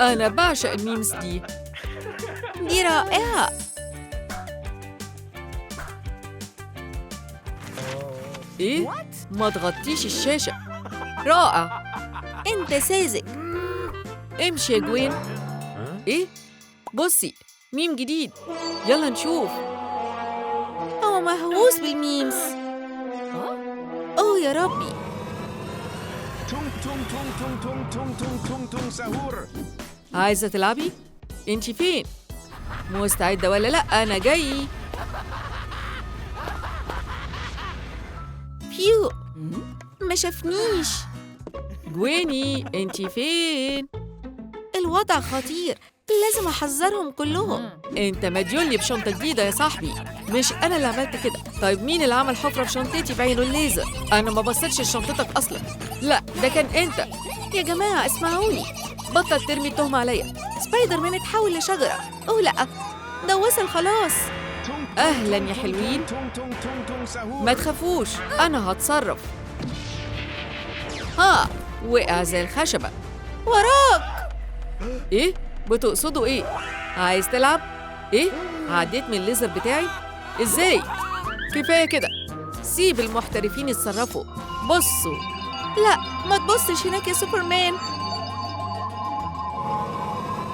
أنا بعشق ال memes دي. دي رائعة. إيه؟ ما تغطيش الشاشة. رائع. أنت ساذج. امشي يا جوين. إيه؟ بصي، ميم جديد. يلا نشوف. هو مهووس بال memes. أوه يا ربي. Tung tung tung tung tung tung tung tung tung sahur. عايزة تلعبي؟ انتي فين؟ مستعدة ولا لأ؟ أنا جاي. phew، ما شافنيش. جويني، انتي فين؟ الوضع خطير، لازم أحذرهم كلهم. انت مديوني بشنطة جديدة يا صاحبي. مش أنا اللي عملت كده. طيب مين اللي عمل حفرة في شنطتي بعينه الليزر؟ أنا ما بصيتش لشنطتك أصلا. لا، ده كان أنت. يا جماعة اسمعوني. بطل ترمي التهمة عليا. سبايدر مان اتحول لشجرة. أوه لأ، ده وصل خلاص. أهلا يا حلوين. Tung tung tung tung sahur. ما تخافوش، أنا هتصرف. ها، وقع زي الخشبة. وراك. إيه؟ بتقصدوا إيه؟ عايز تلعب؟ إيه؟ عديت من الليزر بتاعي؟ إزاي؟ كفاية كده، سيب المحترفين يتصرفوا. بصوا. لا، ما تبصش هناك يا سوبرمان.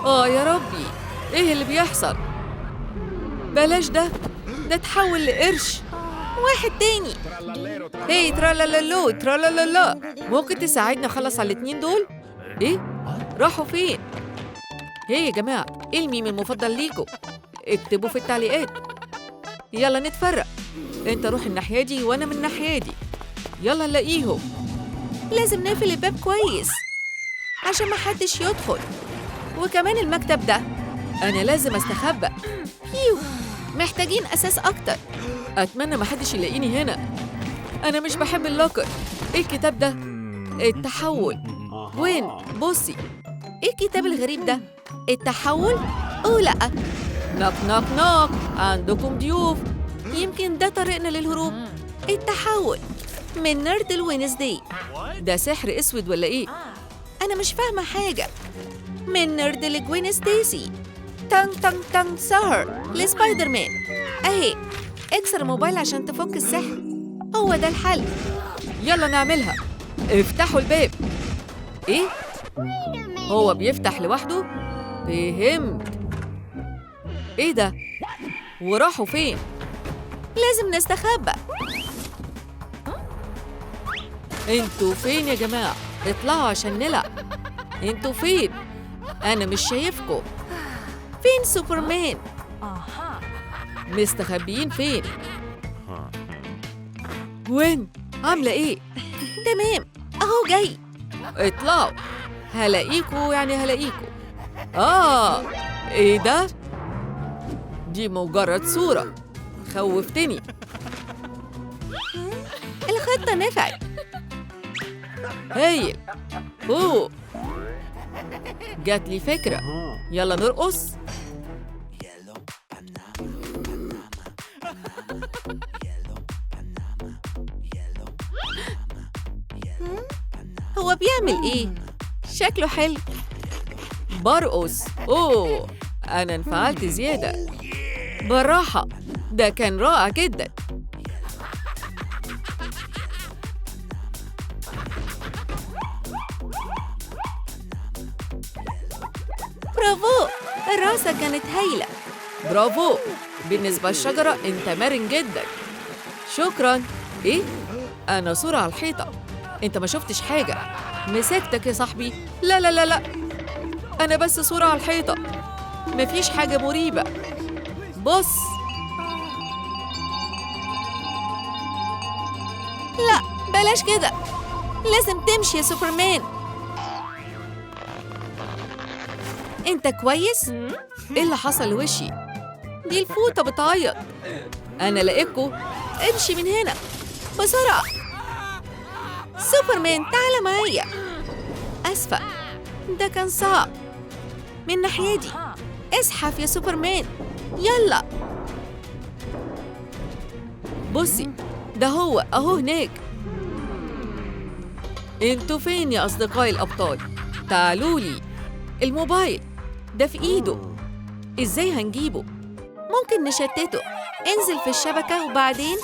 آه يا ربي، إيه اللي بيحصل؟ بلاش ده، ده اتحول لقرش. واحد تاني. هي ترالالالو ترالالالا، ممكن تساعدني أخلص على الاتنين دول؟ إيه؟ راحوا فين؟ هي يا جماعة، إيه الميم المفضل ليكوا؟ اكتبوا في التعليقات. يلا نتفرق، انت روح الناحية دي وأنا من الناحية دي. يلا نلاقيهم. لازم نقفل الباب كويس عشان ما حدش يدخل. وكمان المكتب ده. أنا لازم أستخبى. phew، محتاجين أساس أكتر. أتمنى ما حدش يلاقيني هنا. أنا مش بحب ال locker. إيه الكتاب ده؟ التحول. وين؟ بصي. إيه الكتاب الغريب ده؟ التحول؟ أوه لأ. knock knock knock، عندكم ضيوف. يمكن ده طريقنا للهروب. التحول من nerd لوينزداي. ده سحر أسود ولا إيه؟ أنا مش فاهمة حاجة. من nerd لجوين ستيسي. Tung tung tung sahur لسبايدر مان. أهي، اكسر الموبايل عشان تفك السحر. هو ده الحل. يلا نعملها. افتحوا الباب. إيه؟ هو بيفتح لوحده؟ فهمت. إيه ده؟ وراحوا فين؟ لازم نستخبى. انتوا فين يا جماعة؟ اطلعوا عشان نلعب. انتوا فين؟ أنا مش شايفكم. فين سوبرمان؟ مستخبيين فين؟ وين؟ عاملة إيه؟ تمام، أهو جاي. اطلعوا، هلاقيكوا يعني هلاقيكوا. آه، إيه ده؟ دي مجرد صورة. خوفتني. الخطة نفعت. هايل. أوه، جات لي فكرة. يلا نرقص. هو بيعمل إيه؟ شكله حلو. برقص. أوه، أنا انفعلت زيادة. بالراحة، ده كان رائع جدا. برافو، الرقصة كانت هايلة. برافو، بالنسبة للشجرة أنت مرن جدا. شكرا. إيه؟ أنا صورة على الحيطة. أنت ما شفتش حاجة. مسكتك يا صاحبي. لا لا لا لا، أنا بس صورة على الحيطة. مفيش حاجة مريبة. بص. لا بلاش كده، لازم تمشي يا سوبرمان. انت كويس؟ ايه اللي حصل لوشي؟ دي الفوطة بتعيط. أنا لقيتكوا. امشي من هنا بسرعة. سوبرمان تعال معايا. أسفة، ده كان صعب. من ناحية دي. اسحف يا سوبرمان، يلا. بصي، ده هو أهو هناك. انتوا فين يا أصدقائي الأبطال؟ تعالوا لي. الموبايل ده في إيده، إزاي هنجيبه؟ ممكن نشتته. انزل في الشبكة وبعدين.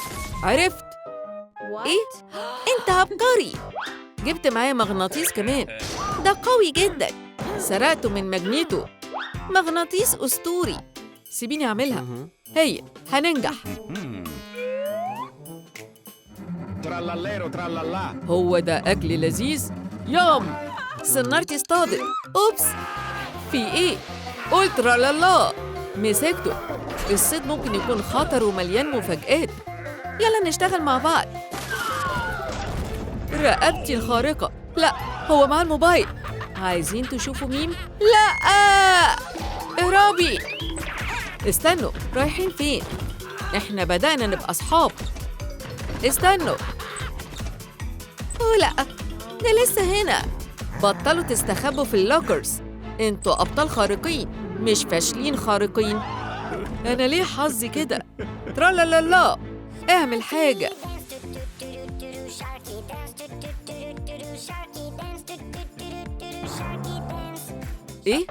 عرفت. إيه؟ أنت عبقري. جبت معايا مغناطيس كمان، ده قوي جدا. سرقته من ماجنيتو. مغناطيس أسطوري. سيبيني أعملها. هي هننجح. Trallallero trallallà. هو ده أكل لذيذ. yum، سنارتي اصطادت. oops، في إيه؟ قلت ترالالا. مسكته. الصيد ممكن يكون خطر ومليان مفاجآت. يلا نشتغل مع بعض. رقبتي الخارقة. لا، هو معاه الموبايل. عايزين تشوفوا ميم؟ لا، اهربي. استنوا، رايحين فين؟ احنا بدأنا نبقى أصحاب. استنوا. أوه لا، ده لسه هنا. بطلوا تستخبوا في ال lockers. انتوا أبطال خارقين، مش فاشلين خارقين. أنا ليه حظي كده؟ ترالالالا، اعمل حاجة. إيه؟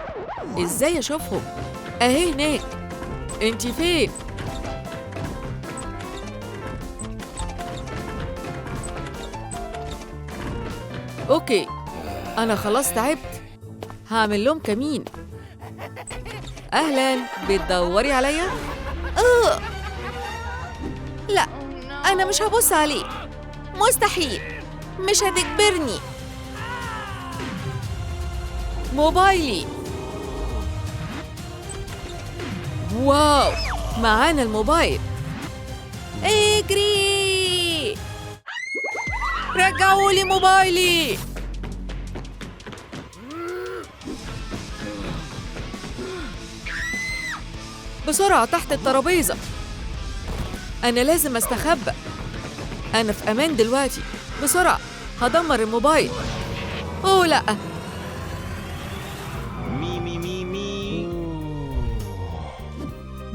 إزاي أشوفهم؟ أهي هناك. أنتي فين؟ okay، أنا خلاص تعبت. هعمل لهم كمين. أهلاً، بتدوري عليا؟ أوه. لا، أنا مش هبص عليه. مستحيل، مش هتجبرني. موبايلي. wow، معانا الموبايل. اجري، رجعوا لي موبايلي. بسرعة تحت الترابيزة. أنا لازم أستخبى. أنا في أمان دلوقتي. بسرعة، هدمر الموبايل. أوه لأ. Mi mi mi mi.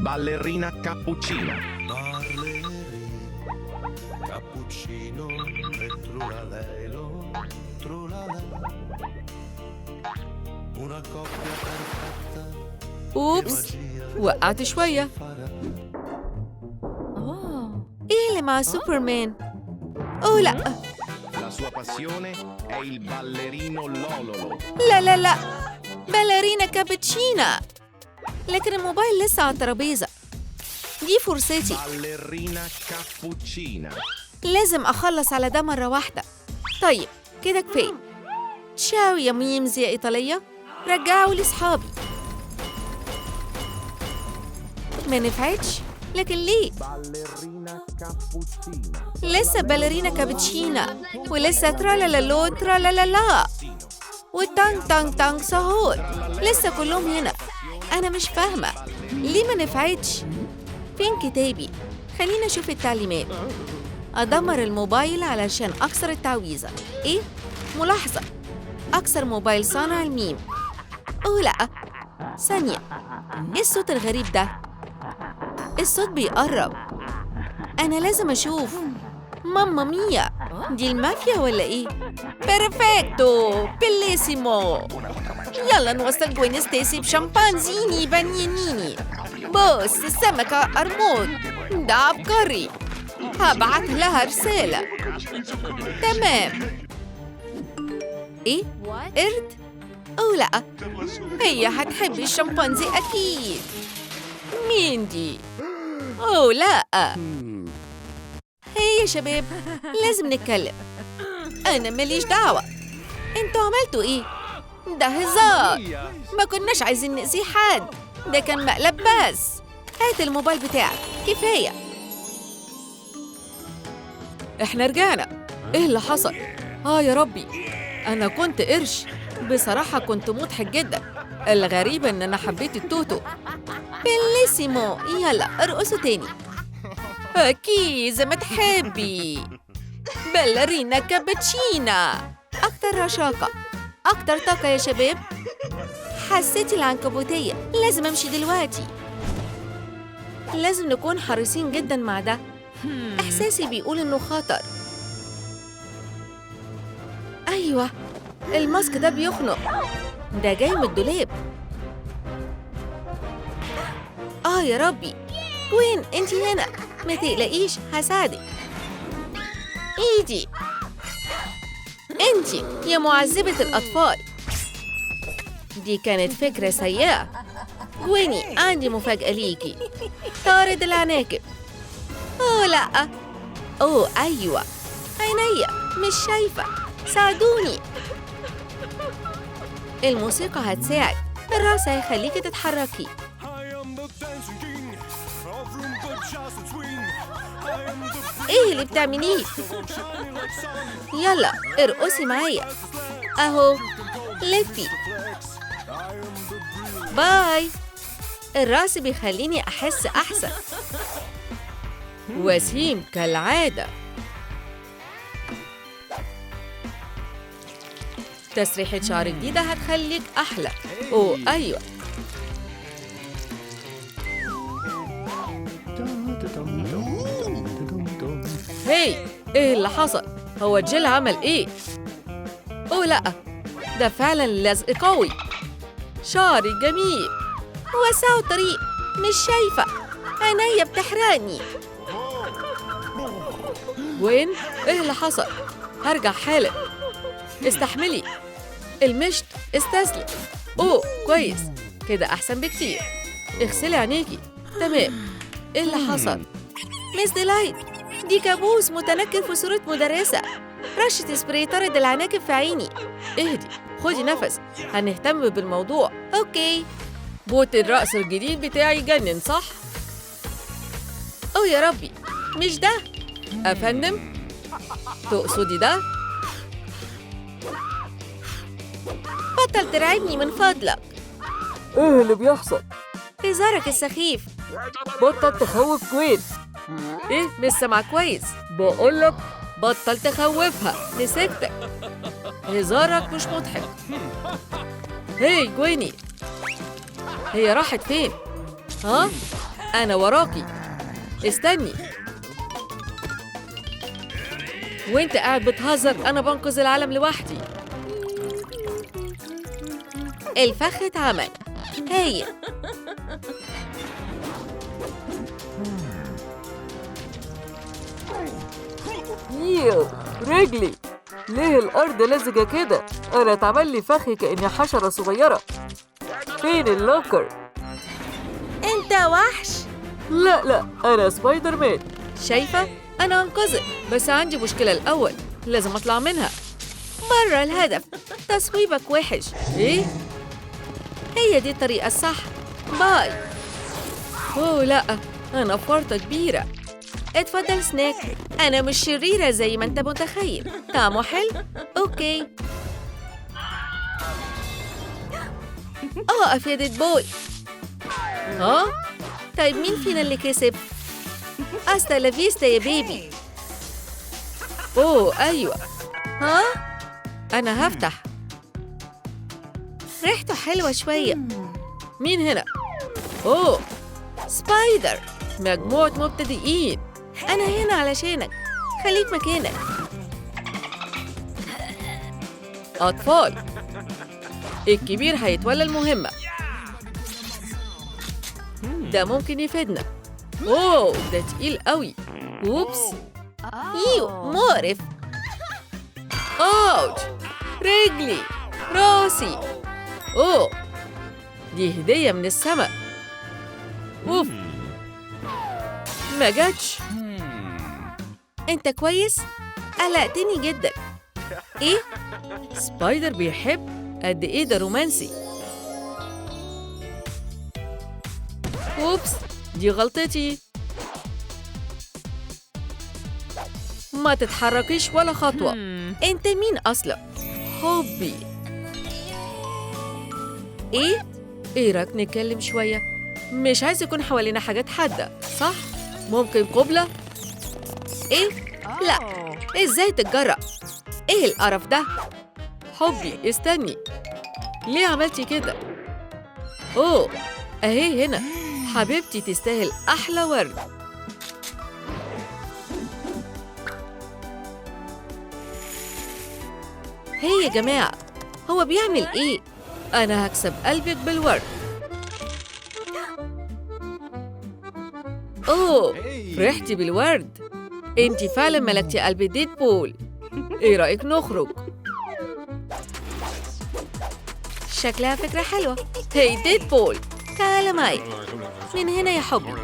Ballerina cappuccina. Cappuccino e trulalelo, trulalè. Una coppia perfetta. oops، وقعت شوية. إيه اللي مع سوبرمان؟ أوه لأ. La sua passione è il ballerino Lololo. لا لا لا، باليرينا كابتشينا. لكن الموبايل لسه على الترابيزة. دي فرصتي. Ballerina cappuccina. لازم أخلص على ده مرة واحدة. طيب كده كفاية. تشاو يا memes يا إيطالية. رجعوا لأصحابي. ما نفعتش، لكن ليه؟ لسه باليرينا كابتشينا، ولسه ترالالالو ترالالالا، وتانج تانج تانج سهور، لسه كلهم هنا. أنا مش فاهمة ليه ما نفعتش. فين كتابي؟ خلينا أشوف التعليمات. أدمر الموبايل علشان أكسر التعويذة. إيه؟ ملاحظة، أكسر موبايل صانع الميم. أوه لأ، ثانية، إيه الصوت الغريب ده؟ الصوت بيقرب. أنا لازم أشوف. mamma mia، دي المافيا ولا إيه؟ perfetto، bellissimo. يلا نوصل جوين ستيسي بشمبانزيني بانينيني. بص، السمكة قرموط، ده عبقري. هبعت لها رسالة. تمام. إيه؟ قرد؟ أوه لأ، هي هتحب الشمبانزي أكيد. مين دي؟ أوه لأ. هي يا شباب، لازم نتكلم. أنا ماليش دعوة. انتوا عملتوا إيه؟ ده هزار، ما كناش عايزين نأذي حد، ده كان مقلب بس. هات الموبايل بتاعك، كفاية. إحنا رجعنا. إيه اللي حصل؟ آه يا ربي، أنا كنت قرش. بصراحة كنت مضحك جدا. الغريب إن أنا حبيت التوتو. bellissimo، يلا ارقصوا تاني. أكيد زي ما تحبي. باليرينا كابتشينا. أكتر رشاقة، أكتر طاقة يا شباب. حسيتي العنكبوتية، لازم أمشي دلوقتي. لازم نكون حريصين جدا مع ده. إحساسي بيقول إنه خطر. أيوة، الماسك ده بيخنق. ده جاي من الدولاب. آه يا ربي، جوين انتي هنا، ما تقلقيش هساعدك. ايدي انتي يا معذبة الأطفال. دي كانت فكرة سيئة. جويني عندي مفاجأة ليكي. طارد العناكب. أوه لأ، أوه أيوة، عينيا مش شايفة، ساعدوني. الموسيقى هتساعد، الرقص هيخليكي تتحركي. ايه اللي بتعمليه؟ يلا ارقصي معايا. اهو لفي. باي. الرقص بيخليني احس احسن. وسيم كالعادة. تسريحة شعر جديدة هتخليك أحلى. أوه أيوة. هاي، إيه اللي حصل؟ هو الجل عمل إيه؟ أوه لأ، ده فعلا لزق قوي. شعري جميل. وسعوا الطريق، مش شايفة، عينيا بتحرقني. وين؟ إيه اللي حصل؟ هرجع حالا. استحملي. المشط استسلم. أوه كويس، كده أحسن بكتير. اغسلي عينيكي. تمام. إيه اللي حصل؟ مس ديلايت، دي كابوس متنكر في صورة مدرسة. رشة سبراي طرد العناكب في عيني. اهدي، خدي نفس، هنهتم بالموضوع. okay. bot الرقص الجديد بتاعي يجنن صح؟ أوه يا ربي، مش ده. أفندم؟ تقصدي ده؟ بطل ترعبني من فضلك. إيه اللي بيحصل؟ هزارك السخيف. بطل تخوف جوين. إيه؟ مش سامعة كويس. بقولك بطل تخوفها، مسكتك. هزارك مش مضحك. هاي جويني، هي راحت فين؟ ها؟ أنا وراكي. استني. وانت قاعد بتهزر، أنا بنقذ العالم لوحدي. الفخ اتعمل. هايل. يو رجلي، ليه الأرض لزجة كده؟ أنا اتعمل لي فخ كأني حشرة صغيرة. فين ال locker؟ أنت وحش. لا لا، أنا سبايدر مان. شايفة؟ أنا أنقذك، بس عندي مشكلة الأول، لازم أطلع منها. بره الهدف، تصويبك وحش. إيه؟ هي دي الطريقة الصح. bye. أوه لا، أنا فرطة كبيرة. اتفضل سناك. أنا مش شريرة زي ما أنت متخيل. طعمه حلو؟ okay. أقف يا ديد بوي. ها؟ طيب مين فينا اللي كسب؟ hasta la vista يا baby. أوه أيوة. ها؟ أنا هفتح. ريحته حلوة شوية. مين هنا؟ أوه سبايدر. مجموعة مبتدئين. أنا هنا علشانك، خليك مكانك. أطفال، الكبير هيتولى المهمة. ده ممكن يفيدنا. أوه ده تقيل قوي. oops. ew مقرف. ouch، رجلي، راسي. أوه دي هدية من السماء. أوف ما جاتش. أنت كويس؟ قلقتني جدا. إيه؟ سبايدر بيحب؟ قد إيه ده رومانسي. oops دي غلطتي. ما تتحركيش ولا خطوة. أنت مين أصلا؟ حبي. إيه؟ إيه رأيك نتكلم شوية؟ مش عايز يكون حوالينا حاجات حادة، صح؟ ممكن قبلة؟ إيه؟ لا، إزاي تتجرأ؟ إيه القرف ده؟ حبي استني، ليه عملتي كده؟ أوه أهي هنا، حبيبتي تستاهل أحلى ورد. هي يا جماعة، هو بيعمل إيه؟ أنا هكسب قلبك بالورد. أوه، فرحتي بالورد. أنتِ فعلاً ملكتي قلب ديدبول. إيه رأيك نخرج؟ شكلها فكرة حلوة. هاي ديدبول، تعال معي من هنا يا حبي.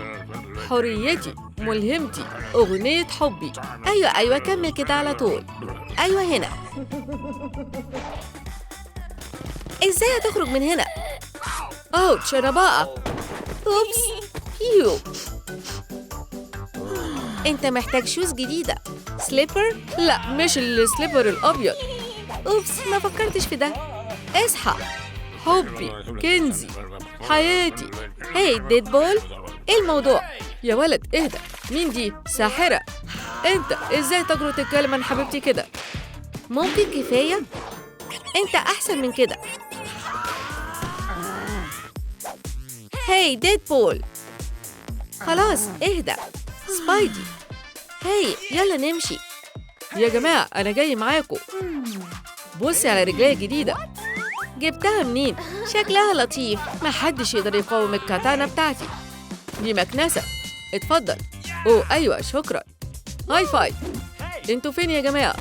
حريتي، ملهمتي، أغنية حبي. أيوة أيوة، كمل كده على طول. أيوة هنا. إزاي هتخرج من هنا؟ ouch، أنا بقى. oops، يو. أنت محتاج shoes جديدة. slipper؟ لا، مش ال slipper الأبيض. oops، ما فكرتش في ده. اصحى. حبي، كنزي، حياتي. hey ديدبول، إيه الموضوع؟ يا ولد اهدى. مين دي؟ ساحرة. انت ازاي تجرؤ تتكلم عن حبيبتي كده؟ ممكن كفاية؟ انت احسن من كده. hey ديدبول، خلاص اهدى. سبايدي، hey يلا نمشي. يا جماعة أنا جاي معاكم. بصي على رجلي الجديدة. جبتها منين؟ شكلها لطيف. محدش يقدر يقاوم الكاتانا بتاعتي. دي مكنسة. اتفضل. أوه أيوة شكرا. high five. انتوا فين يا جماعة؟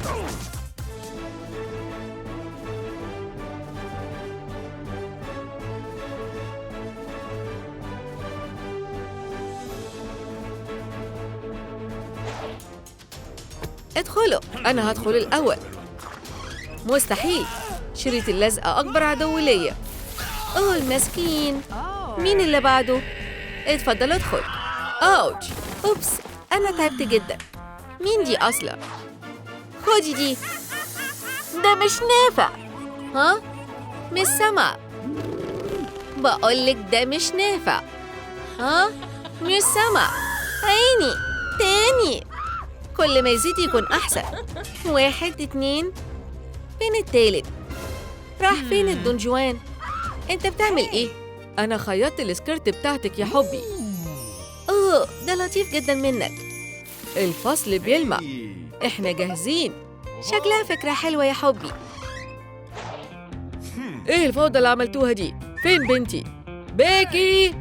ادخلوا. أنا هدخل الأول. مستحيل، شريط اللزقة أكبر عدو ليا. أوه المسكين. مين اللي بعده؟ اتفضل ادخل. ouch. oops، أنا تعبت جدا. مين دي أصلا؟ خدي دي. ده مش نافع. ها؟ مش سامعة. بقولك ده مش نافع. ها؟ مش سامعة. عيني تاني. كل ما يزيد يكون أحسن. 1 2. فين التالت؟ راح فين الدونجوان؟ أنت بتعمل إيه؟ أنا خيطت ال skirt بتاعتك يا حبي. أوه، ده لطيف جدا منك. الفصل بيلمع. إحنا جاهزين. شكلها فكرة حلوة يا حبي. إيه الفوضى اللي عملتوها دي؟ فين بنتي؟ بيكي!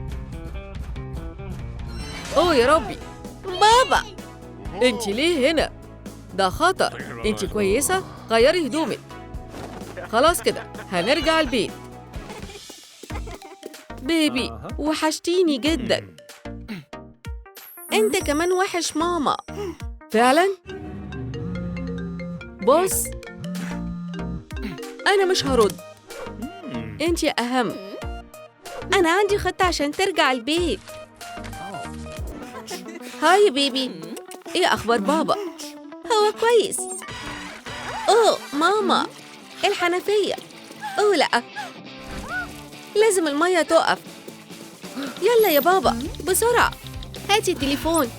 أوه يا ربي. بابا، أنتي ليه هنا؟ ده خطر. أنتي كويسة؟ غيري هدومك. خلاص كده هنرجع البيت. بيبي، وحشتيني جدا. انت كمان وحش ماما. فعلا؟ بص، أنا مش هرد. أنت أهم. أنا عندي خطة عشان ترجع البيت. هاي بيبي، إيه أخبار بابا؟ هو كويس. أوه ماما، الحنفية. أوه لأ، لازم المية تقف. يلا يا بابا بسرعة. هاتي التليفون،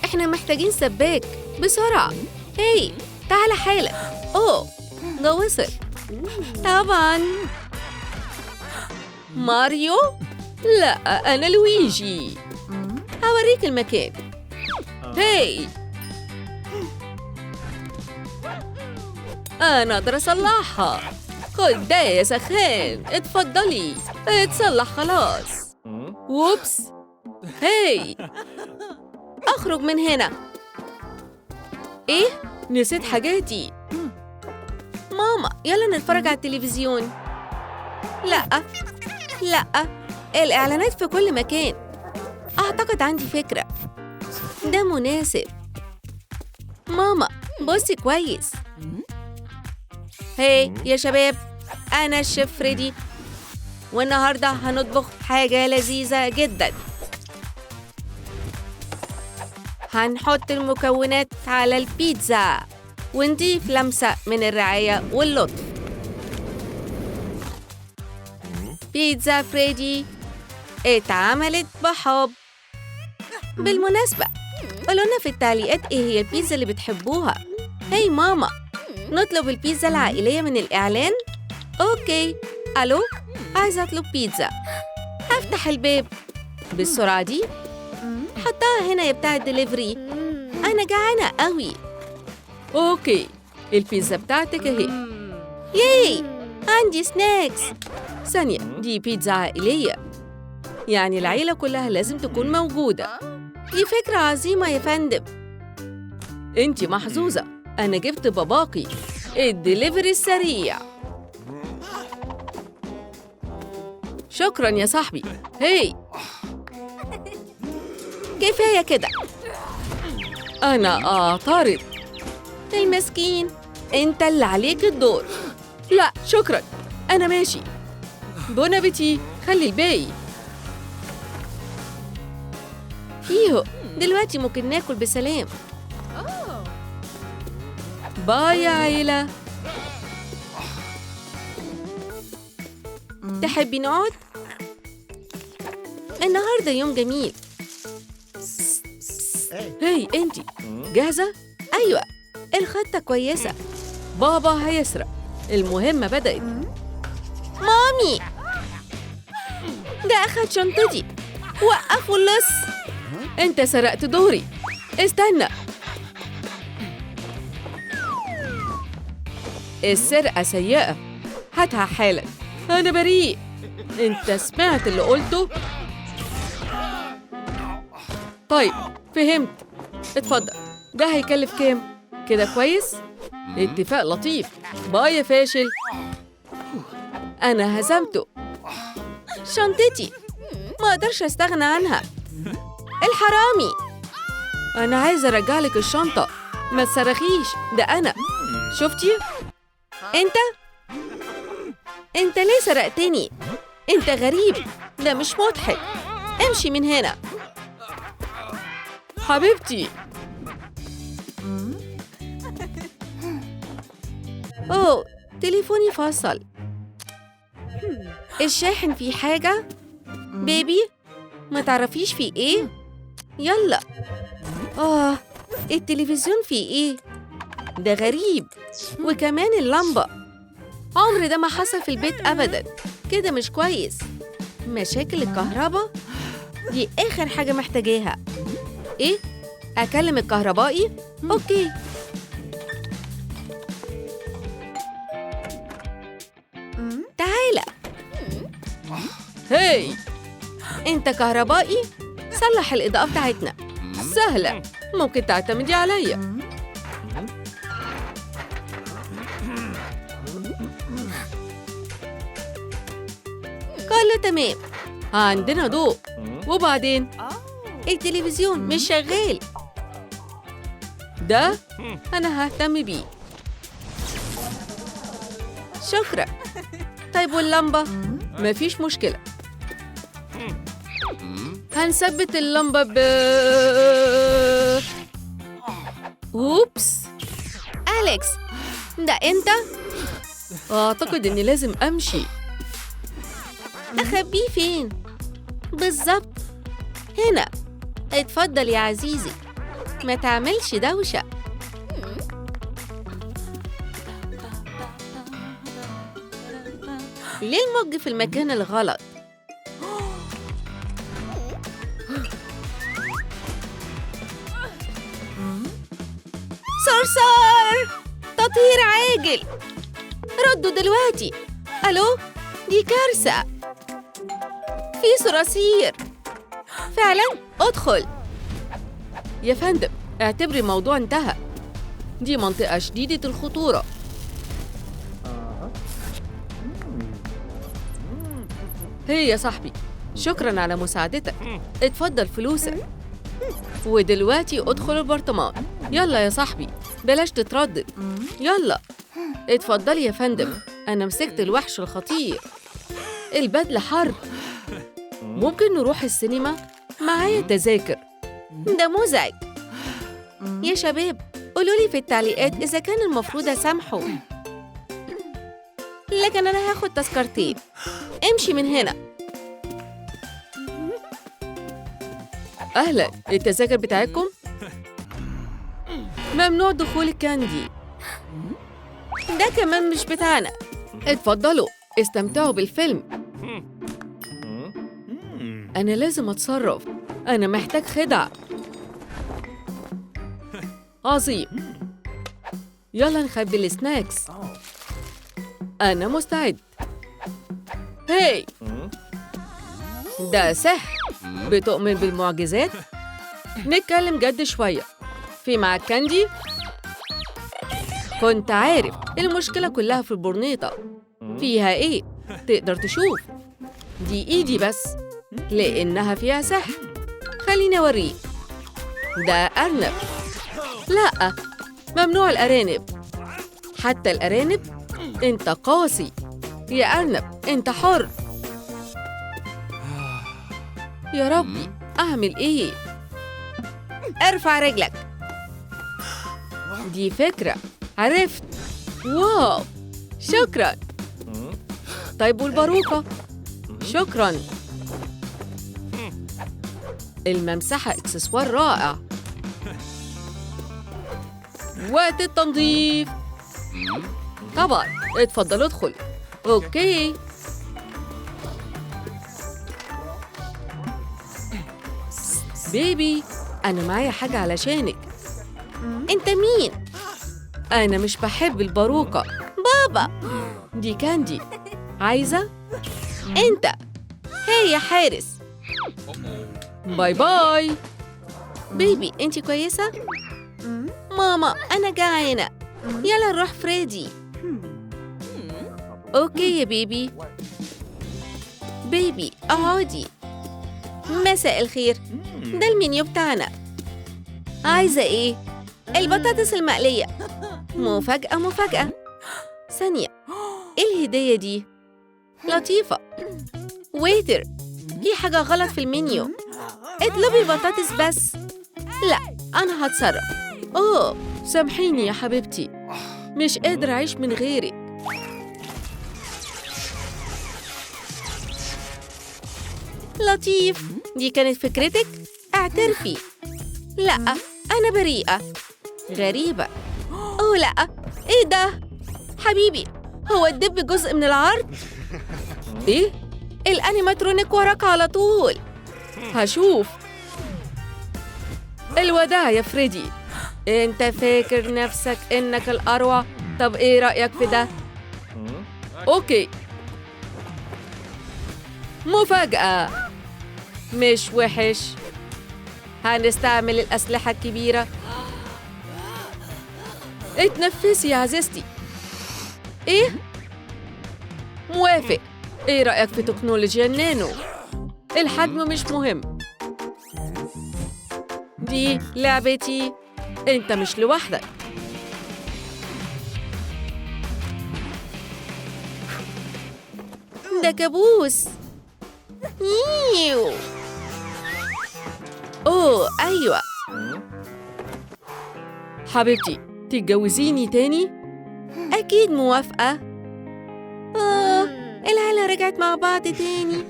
احنا محتاجين سباك بسرعة. هاي تعالى حالا. أوه ده وصل. طبعا. ماريو؟ لا، أنا لويجي. هوريك المكان. هاي، أنا أقدر أصلحها. خد ده يا سخان، اتفضلي. اتصلح خلاص. whoops. hey، أخرج من هنا. إيه؟ نسيت حاجاتي. ماما يلا نتفرج على التلفزيون. لا لا، الإعلانات في كل مكان. أعتقد عندي فكرة. ده مناسب. ماما بصي كويس. hey يا شباب، أنا الشيف فريدي، والنهاردة هنطبخ حاجة لذيذة جدا. هنحط المكونات على البيتزا ونضيف لمسة من الرعاية واللطف. بيتزا فريدي اتعملت بحب. بالمناسبة قولولنا في التعليقات ايه هي البيتزا اللي بتحبوها. hey ماما، نطلب البيتزا العائلية من الإعلان؟ okay. ألو، عايزة أطلب بيتزا. هفتح الباب بالسرعة دي. حطها هنا يا بتاع الدليفري، أنا جعانة قوي. okay، البيتزا بتاعتك أهي. yay، عندي snacks. ثانية، دي بيتزا عائلية، يعني العيلة كلها لازم تكون موجودة. دي فكرة عظيمة يا فندم. انتي محظوظة، أنا جبت باباكي الدليفري السريع. شكراً يا صاحبي. هاي، كفاية كده. أنا أعترض. المسكين، أنت اللي عليك الدور. لا شكراً، أنا ماشي. bon appétit، خلي الباقي. فيه دلوقتي ممكن ناكل بسلام. bye يا عيلة. تحبي نقعد؟ النهاردة يوم جميل. هاي انتي، جاهزة؟ أيوة، الخطة كويسة. بابا هيسرق، المهمة بدأت. مامي، ده أخد شنطتي. وقفوا اللص. انت سرقت دوري. استنى، السرقة سيئة، هاتها حالا. أنا بريء. أنت سمعت اللي قلته؟ طيب فهمت، اتفضل. ده هيكلف كام؟ كده كويس؟ اتفاق لطيف. باي يا فاشل. أنا هزمته. شنطتي ما أقدرش أستغنى عنها. الحرامي. أنا عايزة أرجعلك الشنطة. ما تصرخيش، ده أنا. شفتي؟ أنت ليه سرقتني؟ أنت غريب، ده مش مضحك. امشي من هنا. حبيبتي. أوه، تليفوني فصل. الشاحن فيه حاجة؟ بيبي، ما تعرفيش فيه إيه؟ يلا. التلفزيون فيه إيه؟ ده غريب. وكمان اللمبة. عمر ده ما حصل في البيت أبداً. كده مش كويس. مشاكل الكهرباء دي آخر حاجة محتاجاها. إيه؟ أكلم الكهربائي؟ okay. تعالى. هاي، أنت كهربائي؟ صلح الإضاءة بتاعتنا. سهلة، ممكن تعتمدي عليا. كله تمام. عندنا ضوء. وبعدين؟ التلفزيون مش شغال. ده أنا ههتم بيه. شكرا. طيب واللمبة؟ مفيش مشكلة. هنثبت اللمبة ب أوبس. أليكس، ده أنت؟ أعتقد إني لازم أمشي. أخبيه فين؟ بالظبط هنا. اتفضل يا عزيزي، ما تعملش دوشة. ليه المج في المكان الغلط؟ صرصار! تطهير عاجل! ردوا دلوقتي! ألو؟ دي كارثة! في صراصير! فعلا؟ ادخل! يا فندم، اعتبري الموضوع انتهى. دي منطقة شديدة الخطورة. هي يا صاحبي، شكراً على مساعدتك. اتفضل فلوسك. ودلوقتي ادخل البرطمان. يلا يا صاحبي، بلاش تتردد. يلا. اتفضلي يا فندم، أنا مسكت الوحش الخطير. البدلة حر. ممكن نروح السينما؟ معايا تذاكر. ده مزعج. يا شباب، قولولي في التعليقات إذا كان المفروض أسامحه. لكن أنا هاخد تذكرتين. امشي من هنا. أهلا، التذاكر بتاعتكم؟ ممنوع دخول الكاندي. ده كمان مش بتاعنا. اتفضلوا، استمتعوا بالفيلم. أنا لازم أتصرف، أنا محتاج خدعة. عظيم، يلا نخبي السناكس. أنا مستعد. هاي، ده سحر. بتؤمن بالمعجزات؟ نتكلم جد شوية. في معاك candy؟ كنت عارف المشكلة كلها في البرنيطة. فيها إيه؟ تقدر تشوف. دي إيدي بس لأنها فيها سحر. خليني أوريك. ده أرنب. لأ، ممنوع الأرانب. حتى الأرانب؟ أنت قاسي يا أرنب، أنت حر. يا ربي، أعمل إيه؟ ارفع رجلك. دي فكرة، عرفت. واو، شكراً. طيب والباروكة؟ شكراً. الممسحة إكسسوار رائع. وقت التنظيف. طبعاً، اتفضل ادخل. okay. baby، أنا معايا حاجة علشانك. أنت مين؟ أنا مش بحب الباروكة. بابا، دي candy. عايزة؟ أنت. هي يا حارس. bye bye. baby، أنت كويسة؟ ماما، أنا جعانة. يلا نروح فريدي. okay يا baby. baby، اقعدي. مساء الخير. ده المنيو بتاعنا. عايزة إيه؟ البطاطس المقلية. مفاجأة مفاجأة. ثانية، إيه الهدية دي؟ لطيفة. waiter، في حاجة غلط في المنيو. اطلبي بطاطس بس. لا، أنا هتصرف. أوه، سامحيني يا حبيبتي، مش قادرة أعيش من غيرك. لطيف، دي كانت فكرتك؟ اعترفي. لا، أنا بريئة. غريبة. أوه لا، إيه ده؟ حبيبي، هو الدب جزء من العرض؟ إيه؟ ال animatronic وراك على طول. هشوف. الوداع يا فريدي. أنت فاكر نفسك إنك الأروع؟ طب إيه رأيك في ده؟ okay. مفاجأة. مش وحش. هنستعمل الأسلحة الكبيرة. اتنفسي يا عزيزتي. إيه؟ موافق. إيه رأيك في تكنولوجيا النانو؟ الحجم مش مهم. دي لعبتي. أنت مش لوحدك. ده كابوس. ييو. أوه أيوة. حبيبتي، تتجوزيني تاني؟ أكيد موافقة. العيلة رجعت مع بعض تاني.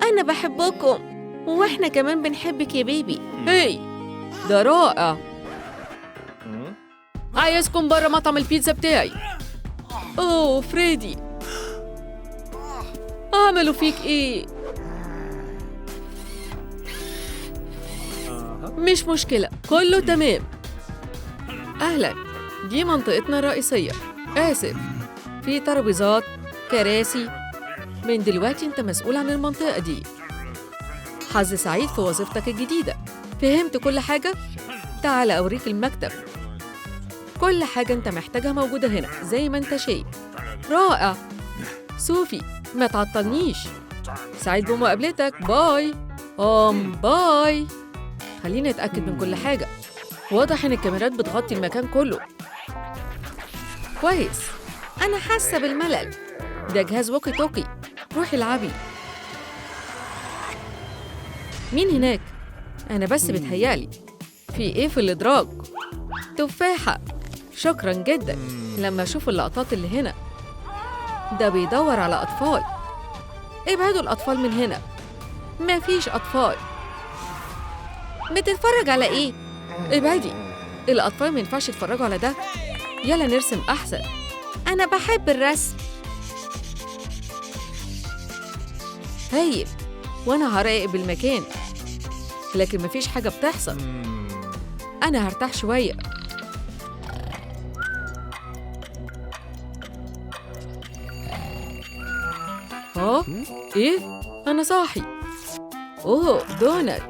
أنا بحبكم، وإحنا كمان بنحبك يا بيبي. هاي، ده رائع. عايزكم بره مطعم البيتزا بتاعي. أوه فريدي، عملوا فيك إيه؟ مش مشكلة، كله تمام. أهلاً، دي منطقتنا الرئيسية. آسف، في ترابيزات، كراسي. من دلوقتي أنت مسؤول عن المنطقة دي. حظ سعيد في وظيفتك الجديدة. فهمت كل حاجة؟ تعال أوريك المكتب. كل حاجة أنت محتاجها موجودة هنا زي ما أنت شايف. رائع. صوفي، ما تعطلنيش. سعيد بمقابلتك. bye. Bye. خليني أتأكد من كل حاجة. واضح إن الكاميرات بتغطي المكان كله. كويس. أنا حاسة بالملل. ده جهاز walkie talkie. روحي العبي. مين هناك؟ أنا بس بتهيألي. في إيه في الإدراج؟ تفاحة. شكراً جداً. لما أشوف اللقطات اللي هنا. ده بيدور على أطفال. ابعدوا الأطفال من هنا. مفيش أطفال. بتتفرج على إيه؟ ابعدي، الأطفال ما ينفعش يتفرجوا على ده. يلا نرسم أحسن. أنا بحب الرسم. هايل، وأنا هراقب المكان. لكن مفيش حاجة بتحصل. أنا هرتاح شوية. ها؟ إيه؟ أنا صاحي. أوه، دونت.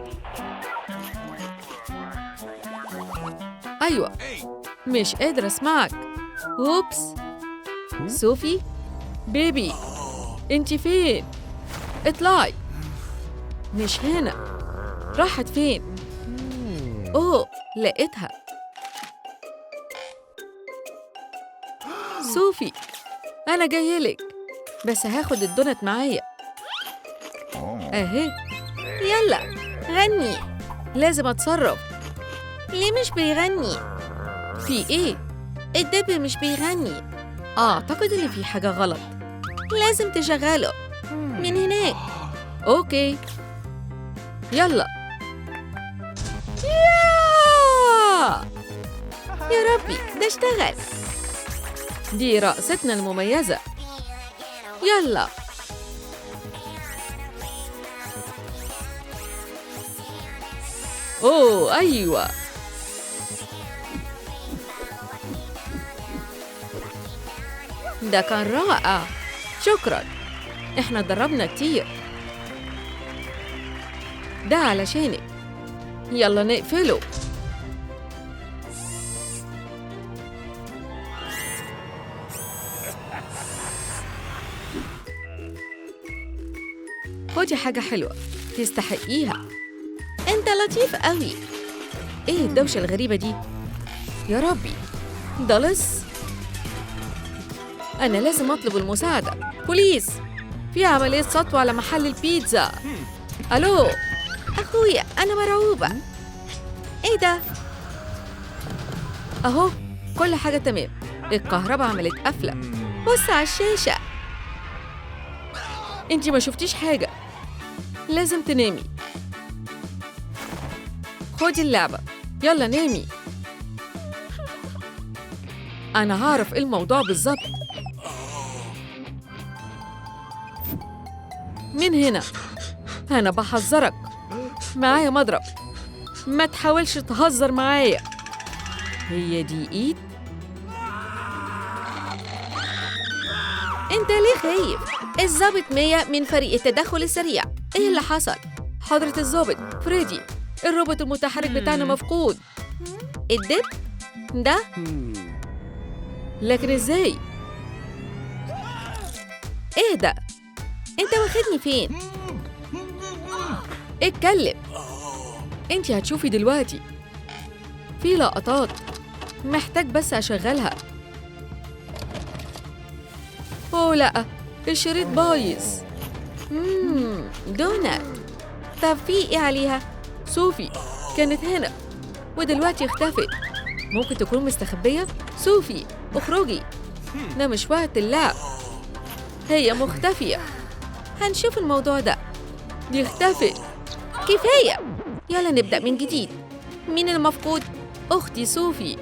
أيوة، مش قادر أسمعك. oops. صوفي، baby، أنت فين؟ اطلعي. مش هنا. راحت فين؟ أوه، لقيتها. صوفي، أنا جايلك، بس هاخد الدونت معايا. أهي. يلا غني. لازم أتصرف. ليه مش بيغني؟ في إيه؟ الدب مش بيغني. أعتقد إن في حاجة غلط. لازم تشغله من هناك. okay، يلا. يا يا ربي، ده اشتغل. دي رقصتنا المميزة. يلا. أوه أيوة. ده كان رائع. شكرا، احنا اتدربنا كتير. ده علشانك. يلا نقفله. خدي حاجة حلوة تستحقيها. انت لطيف قوي. ايه الدوشة الغريبة دي؟ يا ربي، ده لص. أنا لازم أطلب المساعدة. بوليس، في عملية سطو على محل البيتزا. ألو أخويا، أنا مرعوبة. إيه ده؟ أهو، كل حاجة تمام. الكهرباء عملت قفلة. بص على الشاشة. انتي ما شفتيش حاجة. لازم تنامي. خدي اللعبة، يلا نامي. أنا هعرف إيه الموضوع بالظبط. من هنا. أنا بحذرك، معايا مضرب، ما تحاولش تهزر معايا. هي دي إيد؟ أنت ليه خايف؟ الضابط ميا من فريق التدخل السريع. إيه اللي حصل؟ حضرة الضابط فريدي، الروبوت المتحرك بتاعنا مفقود. الدب ده؟ لكن إزاي؟ اهدى، أنت واخدني فين؟ اتكلم. انتي هتشوفي دلوقتي. في لقطات محتاج بس أشغلها. أوه لأ، الشريط بايظ. دونات. طب في إيه عليها؟ صوفي كانت هنا ودلوقتي اختفت. ممكن تكون مستخبية؟ صوفي اخرجي، ده مش وقت اللعب. هي مختفية. هنشوف الموضوع ده. دي اختفت. كفاية، يلا نبدأ من جديد. مين المفقود؟ أختي صوفي.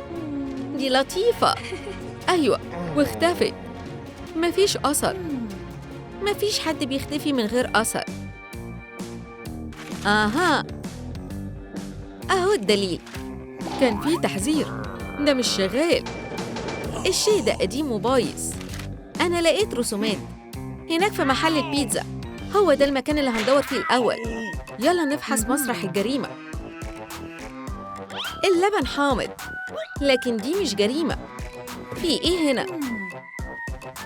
دي لطيفة. أيوة، واختفت. مفيش أثر. مفيش حد بيختفي من غير أثر. آها، أهو الدليل. كان في تحذير، ده مش شغال. الشيء ده قديم وبايظ. أنا لقيت رسومات هناك في محل البيتزا. هو ده المكان اللي هندور فيه الأول. يلا نفحص مسرح الجريمة. اللبن حامض، لكن دي مش جريمة. في إيه هنا؟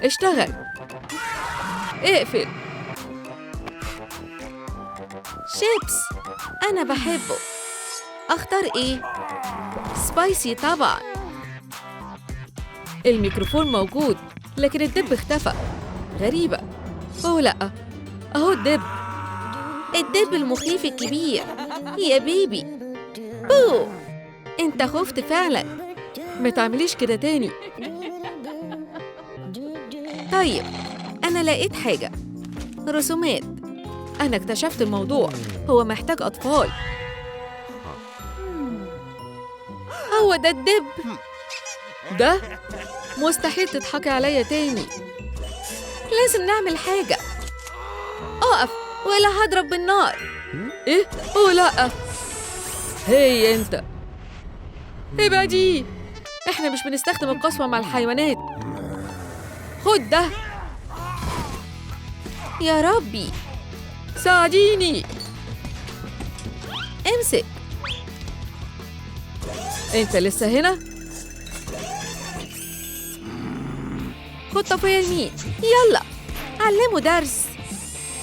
اشتغل. اقفل. شيبس، أنا بحبه. أختار إيه؟ سبايسي طبعا. الميكروفون موجود، لكن الدب اختفى. غريبة. أوه لأ، أهو الدب. الدب المخيف الكبير. يا بيبي. بو، أنت خفت فعلا. ما تعمليش كده تاني. طيب، أنا لقيت حاجة. رسومات. أنا اكتشفت الموضوع. هو محتاج أطفال. هو ده الدب. ده مستحيل تضحكي عليا تاني. لازم نعمل حاجة. أقف ولا هضرب بالنار. إيه؟ أوه لأ. هي أنت، ابعدي. إحنا مش بنستخدم القسوة مع الحيوانات. خد ده. يا ربي، ساعديني. امسك. انت لسه هنا؟ خد طفية يمين، يلا علمه درس.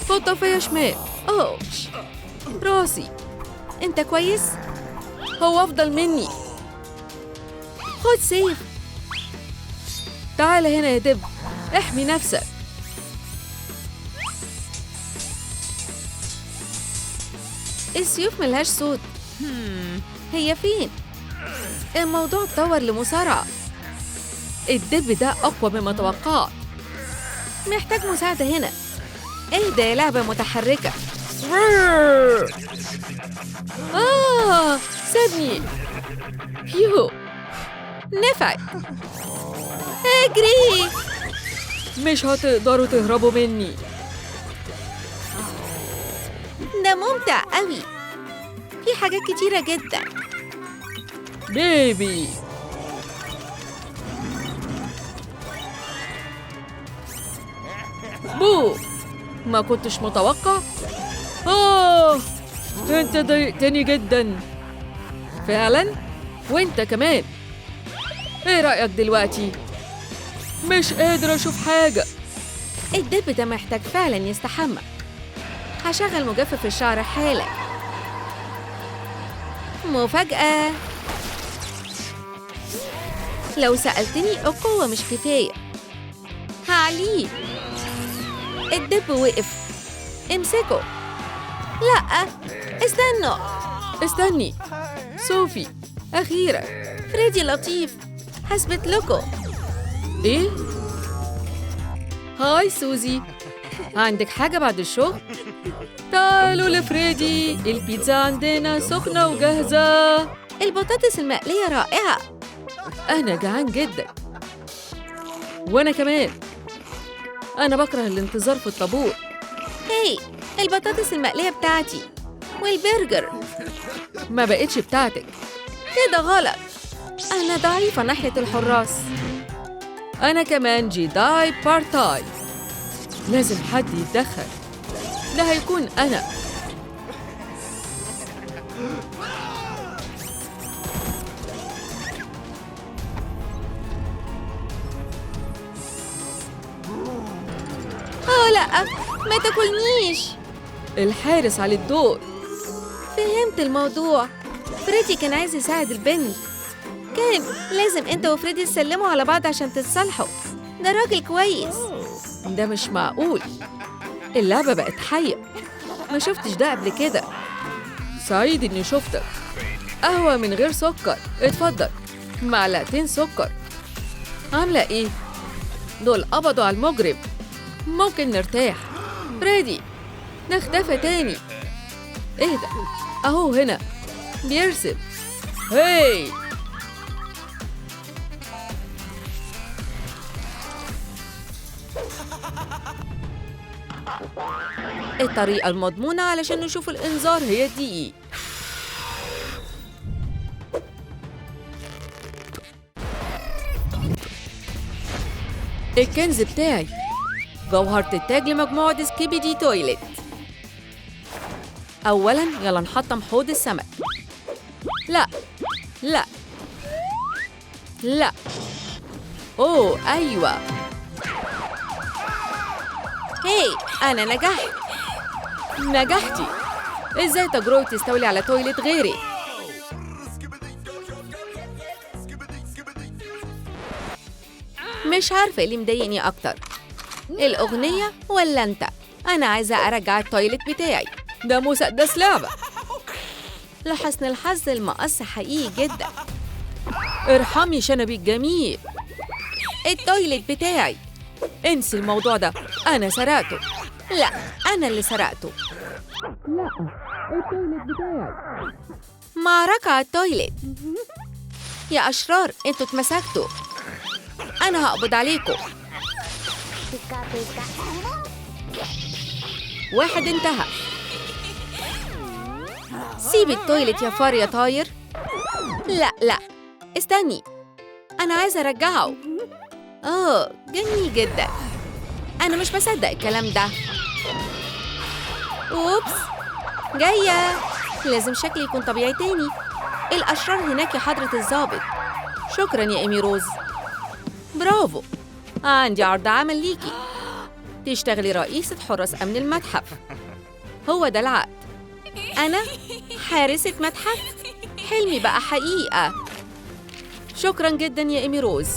خد طفية شمال. ouch، راسي. انت كويس؟ هو افضل مني. خد سيف. تعال هنا يا دب، احمي نفسك. السيوف ملهاش صوت. هي فين؟ الموضوع اتطور لمصارعة. الدب ده أقوى مما توقعت. محتاج مساعدة هنا. اهدى يا لعبة متحركة. سيبني. فيو، نفعت. اجري. مش هتقدروا تهربوا مني. ده ممتع قوي. في حاجات كتيرة جدا. بيبي، بو، ما كنتش متوقع. انت ضايقتني جدا فعلا. وانت كمان. ايه رأيك دلوقتي؟ مش قادر اشوف حاجة. الدب ده محتاج فعلا يستحمى. هشغل مجفف الشعر حالا. مفاجأة. لو سألتني القوة مش كفاية. هعليه. الدب وقف. امسكه. لا، استنوا. استني صوفي، أخيرا. فريدي لطيف، هثبت لكم. إيه؟ hi سوزي، عندك حاجة بعد الشغل؟ تعالوا لفريدي، البيتزا عندنا سخنة وجاهزة. البطاطس المقلية رائعة. أنا جعان جدا. وأنا كمان. أنا بكره الانتظار في الطابور. هاي، البطاطس المقلية بتاعتي والبرجر. ما بقتش بتاعتك. كده غلط. أنا ضعيفة ناحية الحراس. أنا كمان جيداي بارتاي. لازم حد يتدخل. ده هيكون أنا. لا، ما تاكلنيش. الحارس على الدور. فهمت الموضوع. فريدي كان عايز يساعد البنت. كان لازم انت وفريدي تسلموا على بعض عشان تتصالحوا. ده راجل كويس. ده مش معقول. اللعبة بقت حية. ما شفتش ده قبل كده. سعيد اني شفتك. قهوة من غير سكر، اتفضل. معلقتين سكر. عاملة ايه؟ دول قبضوا على المجرم. ممكن نرتاح. فريدي نختفى تاني. اهدى، اهو هنا بيرسم. هاي، الطريقة المضمونة علشان نشوف الإنذار هي الدقيق. الكنز بتاعي، جوهرة التاج لمجموعة Skibidi Toilet. أولاً يلا نحطم حوض السمك. لا لا لا، أوه أيوة. هاي، أنا نجحت. نجحتي؟ إزاي تجرؤي تستولي على toilet غيري؟ مش عارفة اللي مضايقني أكتر، الأغنية ولا أنت؟ أنا عايزة أرجع ال toilet بتاعي. ده مسدس لعبة. لحسن الحظ المقص حقيقي جدا. ارحمي شنبي الجميل. ال toilet بتاعي. انسي الموضوع ده، أنا سرقته. لا، أنا اللي سرقته. لا، ال toilet بتاعي. معركة على ال toilet. يا أشرار، انتوا اتمسكتوا. أنا هقبض عليكم. واحد انتهى. سيب ال toilet يا فار يا طاير. لا لا، استني، أنا عايزة أرجعه. أوه، جميل جدا. أنا مش بصدق الكلام ده. Oops، جاية. لازم شكلي يكون طبيعي تاني. الأشرار هناك يا حضرة الضابط. شكرا يا إيمي روز. برافو، عندي عرض عمل ليكي. تشتغلي رئيسة حراس أمن المتحف. هو ده العقد. أنا حارسة متحف؟ حلمي بقى حقيقة. شكرا جدا يا إيمي روز.